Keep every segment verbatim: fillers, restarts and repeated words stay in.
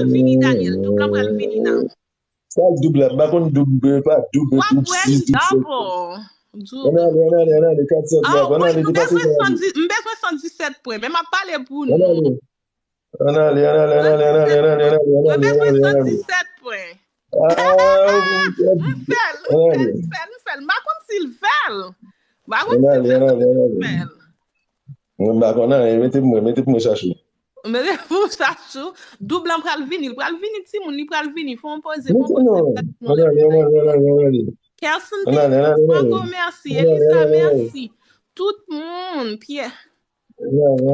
Vini, Daniel. Doub lan pral vini la. Sa doub la, m pa konn doub, pa doub, w ap doub wè sis, doub sèt. Double. Ann ale, ann ale, ann ale, kat sèt la, ann ale, m bezwen san dis, m bezwen san disèt pwen, men m ap pale pou nou. Ann ale, ann ale, ann ale, ann ale, ann ale, ann ale, ann ale, ann ale, ann ale, ann ale. Mwen bezwen san disèt pwen. Ah, m fè l, m fè l, m fè l, m fè l. M pa konn si l fè l. M pa konn si l fè l, men m fè l. Mwen m pa konn anyen, mete pou mwen, mete pou mwen, Chachou. Mete pou Chachou. Doub lan pral vini, li pral vini, timoun, li pral vini. Fè yon poze, fè yon poze. Ann ale, ann ale, ann ale, ann ale. Kelson, thank you. Franco, mèsi. Elisa, mèsi. Tout moun, Pierre. Doub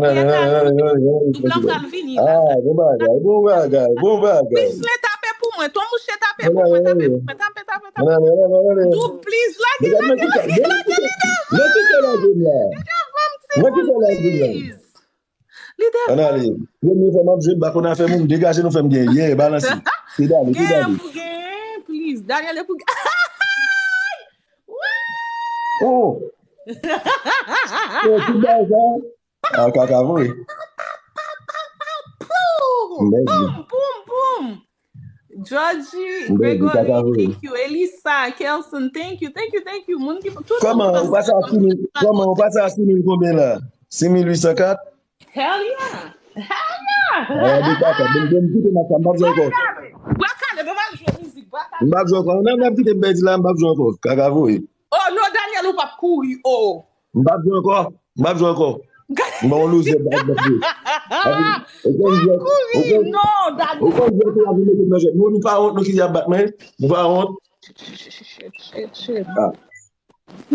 lan pral vini la. Ah, bon bagay, bon bagay, bon bagay. Pislin, tape pou mwen. Ton Mouche, tape pou mwen, tape pou mwen, tape, tape, tape. Doub, please, lage, lage, lage, lage, li devan m, timoun, please. Li devan m. Ann ale. Premye fwa m ap jwe, m pa konn afè moun, degaje nou fè m gen. Yeah, balanse. Pedale, pedale. Genyen pou genyen, please. Daniel, e pou Oh! Oh, ki bagay sa? Ah, kaka vre. Poum! Poum, poum, poum! Georgie, Gregory, thank you. Elisa, Kelson, thank you, thank you, thank you. Moun ki, tout moun ki pase nan kòmantè. Kòman ou pase a sis mil konbyen la? Sis mil uit san kat? Hell yeah! Hell yeah! Ah, de kaka. Bon, bon, m kite m ap, m p ap jwe ankò. Bwa kale, bwa kale, bon, m al jwe mizik, bwa kale. M p ap jwe ankò. Nan, n ap kite m pèdi la, m p ap jwe ankò. Kaka voye. Oh, non, Daniel, ou p ap kouri, oh. M p ap jwe ankò. M p ap jwe ankò. M ba w louzè, m p ap jwe. Ou konn jwèt, ou konn, non, Daniel. Ou konn jwèt, ou ap mete m nan jwèt. Nou, nou pa wont, nou ki ap bat mwen. Nou pa wont. Shit, shit, shit. Ah. Ah,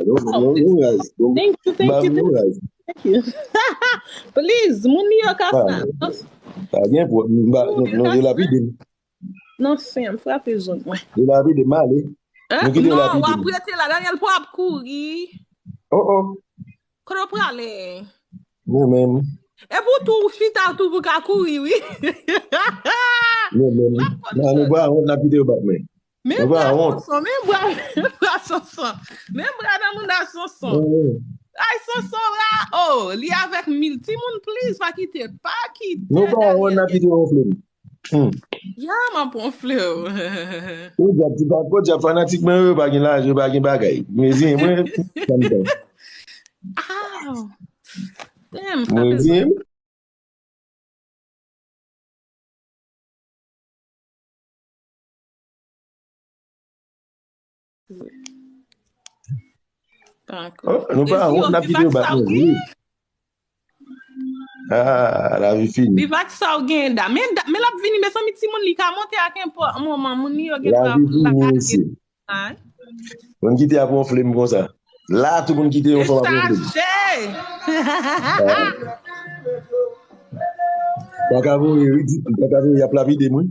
nou, nou, nou raz. Thank you, thank you, thank you. Thank you. Please, moun li yo ka sa. Pa gen pwoblèm. M pa, nou, nou delapide m. Non, sen, m frape zòn mwen. Delapide m ale. Hein? Nou kite lapide m. Non, w ap rete la. Daniel, pou ap kouri. Oh, oh. Kote w prale? Mwen menm. Epi w tou, w chita tou pou ka kouri, wi. Mwen menm. Nan, nou pa wont, n ap kite yo bat mwen. Men bra Sonson, men bra, men bra Sonson. Men bra nan mouda Sonson. Ay, Sonson la, oh, li avèk mil timoun, please, pa kite, pa kite. Nou pa wont, n ap kite yo wonfle m. Hmm. Ya, m ap wonfle w. Podyab, ti pa, podyab, fanatik mwen yo pa gen lajan, yo pa gen bagay. Mezin, mwen, sa m fè. Ah. Damn, sa fè. Mezin. Dakò. Oh, nou pa wont, n ap kite yo bat nou. Ah, lavi fini. Viv ak sa w gen, Da. Men, Da, men l ap vini, mezanmi, timoun li ka monte ak nenpòt moman, moun li yo gen dwa lakay. Moun kite ap wonfle m konsa. La, tou moun kite yon fanm ap wonfle m. Chaje! Kaka voye, wi, di, kaka voye, y ap lapide m, wi.